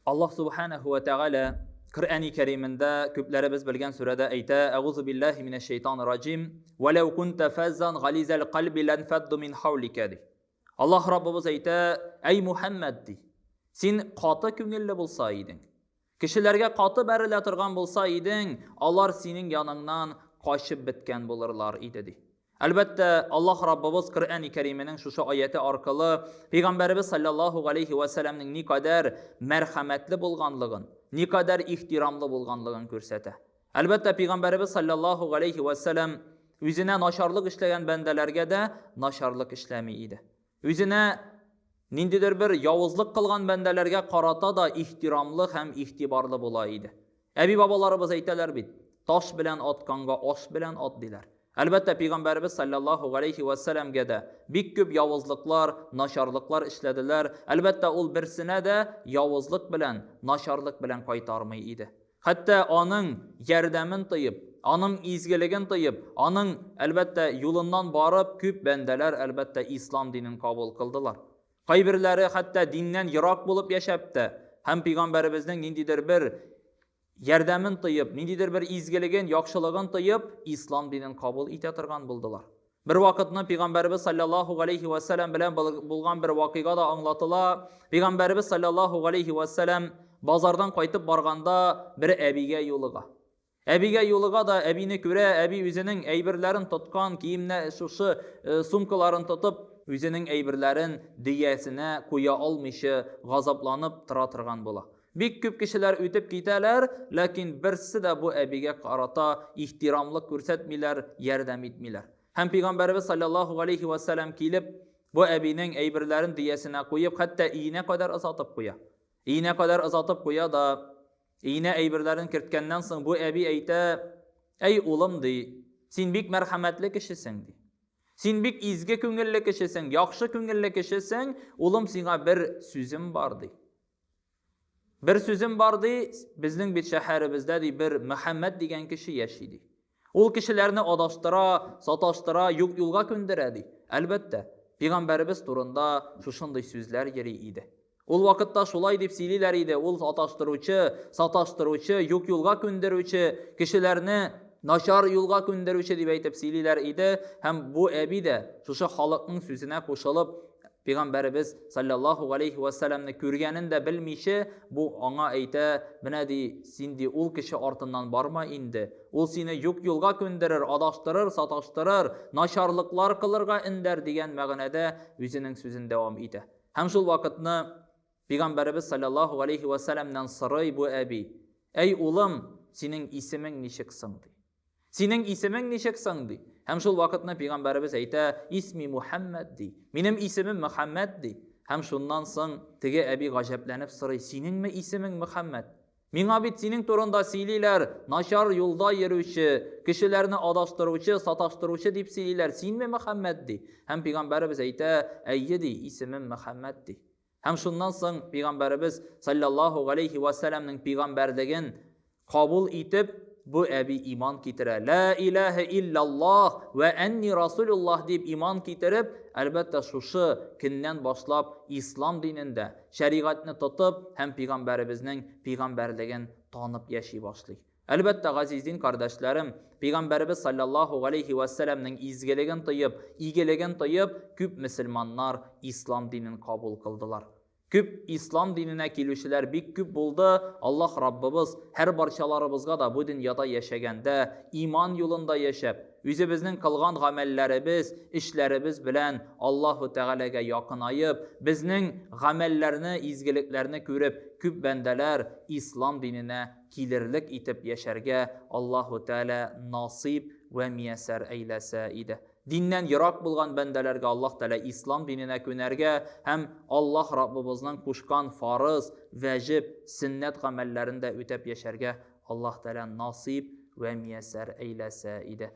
Аллаһ субханаһу ва тәгалә Коръәни Кәримендә күпләребез белгән сүрәдә әйтә: Әгузу биллаһи минәш шәйтанир раҗим. Вәләү кунта фаззан гализәл кальби ләнфадду мин хаулика ди. Аллаһ Раббыбыз әйтә: Әй Мухәммәд ди. Син каты күңелле булса идең, кешеләргә каты бәрелә торган булса идең, алар синең яныңнан качып беткән булырлар иде ди. Әлбәттә, Аллаһ Раббыбыз Коръәни Кәрименең шушы аяте аркылы Пәйгамбәребез саллаллаһу галәйһи вә сәлләмнең никадәр мәрхәмәтле булганлыгын, никадәр ихтирамлы булганлыгын күрсәтә. Әлбәттә, Пәйгамбәребез саллаллаһу галәйһи вә сәлләм үзенә начарлык эшләгән бәндәләргә дә начарлык эшләми иде. Үзенә ниндидер бер явызлык кылган бәндәләргә карата да ихтирамлы һәм игътибарлы була иде. Әби-бабаларыбыз әйтәләр бит, таш белән атканга аш белән ат диләр. Әлбәттә, пәйгамбәребез саллаллаһу галәйһи вә сәләмгә дә бик күп явызлыклар, начарлыклар эшләделәр. Әлбәттә, ул берсенә дә явызлык белән, начарлык белән кайтармый иде. Хәтта аның ярдәмен тоеп, аның изгелеген тоеп, аның, әлбәттә, юлыннан барып, күп бәндәләр, әлбәттә, ислам динен кабул кылдылар. Кайберләре хәтта диннән ерак булып яшәп тә һәм пәйгамбәребезнең ниндидер бер ярдәмен тоеп, ниндидер бер изгелеген, яхшылыгын тоеп, ислам динен кабул итә торган булдылар. Бер вакытны пәйгамбәребез саллаллаһу галәйһи вә сәлам белән булган бер вакыйга да аңлатыла. Пәйгамбәребез саллаллаһу галәйһи вә сәлам базардан кайтып барганда бер әбигә юлыга. Әбигә юлыга да, әбине күрә, әби үзенең әйберләрен тоткан, киемнә шушы э, сумкаларын тотып, үзенең әйберләрен дөясенә куя алмыйча газапланып тора торган була. Бик күп кешеләр үтеп китәләр, ләкин берсе дә бу әбигә карата ихтирамлык күрсәтмиләр, ярдәм итмиләр. Һәм пәйгамбәребез саллаллаһу галәйһи вә сәлам килеп, бу әбинең әйберләрен дөясенә куеп, хәтта өенә кадәр озатып куя. Өенә кадәр озатып куя да, Өенә әйберләрен керткәннән соң бу әби әйтә, Әй, улым, ди, син бик мәрхәмәтле кешесең, ди. Син бик изге күңелле кешесең, яхшы күңелле кешесең, улым, сиңа бер сүзем бар, ди. Бер сүзем бар, ди, безнең бит шәһәребездә, ди, бер Мөхәммәд дигән кеше яши, ди. Ул кешеләрне адаштыра, саташтыра, юк юлга күндерә, ди. Әлбәттә, пәйгамбәребез турында шушындый сүзләр йөри иде. Ул вакытта шулай дип сөйлиләр иде, ул аташтыручы, саташтыручы, юк юлга күндерүче, кешеләрне начар юлга күндерүче дип әйтеп сөйлиләр иде. Һәм бу әби дә шушы халыкның сүзенә кушылып, Пәйгамбәребез саллаллаһу галәйһи вә сәлламне күргәнен дә белмичә, бу аңа әйтә, менә ди, син ди ул кеше артыннан барма инде. Ул сине юк юлга күндерер, адаштырыр, саташтырыр, начарлыклар кылырга өндәр дигән мәгънәдә үзенең сүзен дәвам итә. Һәм шул вакытны Пәйгамбәребез саллаллаһу галәйһи вә сәлламнән сорый бу әби, Әй улым, синең исемең ничек соң? ди. Синең исемең ничек соң? ди. Һәм шул вакытны пәйгамбәребез әйтә, Исми Мухәммәд, ди. Минем исемем Мөхәммәд, ди. Һәм шуннан соң теге әби гаҗәпләнеп сорый, Синеңме исемең Мөхәммәд? Миңа бит синең турында сөйлиләр, начар юлда йөрүче, кешеләрне адаштыручы, саташтыручы дип сөйлиләр, синме Мөхәммәд, ди. Һәм пәйгамбәребез әйтә, Әйе, ди, исемем Мөхәммәд, ди. Һәм шуннан соң пәйгамбәребез саллаллаһу галәйһи вә сәлламнең пәйгамбәрлеген кабул итеп, бу әби иман китерә. Ла илаһа иллаллаһ вә әнни расулуллаһ дип иман китереп, әлбәттә, шушы көннән башлап ислам динендә шәригатьне тотып һәм пәйгамбәребезнең пәйгамбәрлеген танып яши башлый. Әлбәттә, газиз дин кардәшләрем, Пәйгамбәребез салләллаһу галәйһи вә сәлләмнең изгелеген тоеп, игелеген тоеп, күп мөселманнар ислам динен кабул кылдылар. Күп ислам диненә килүчеләр бик күп булды. Аллаһ Раббыбыз һәрбарчаларыбызга да бу дөньяда яшәгәндә иман юлында яшәп, үзебезнең кылган гамәлләребез, эшләребез белән Аллаһу Тәгаләгә якынаеп, безнең гамәлләрне, изгелекләрне күреп, күп бәндәләр ислам диненә килерлек итеп яшәргә Аллаһу Тәгалә насыйп вә миясәр әйләсә иде. Диннән ерак булган бәндәләргә Аллаһ Тәгалә ислам диненә күнәргә һәм Аллаһ Раббыбызның кушкан фарыз, вәҗиб, сөннәт гамәлләрен дә үтәп яшәргә Аллаһ Тәгалә насыйп вә миясәр әйләсә иде.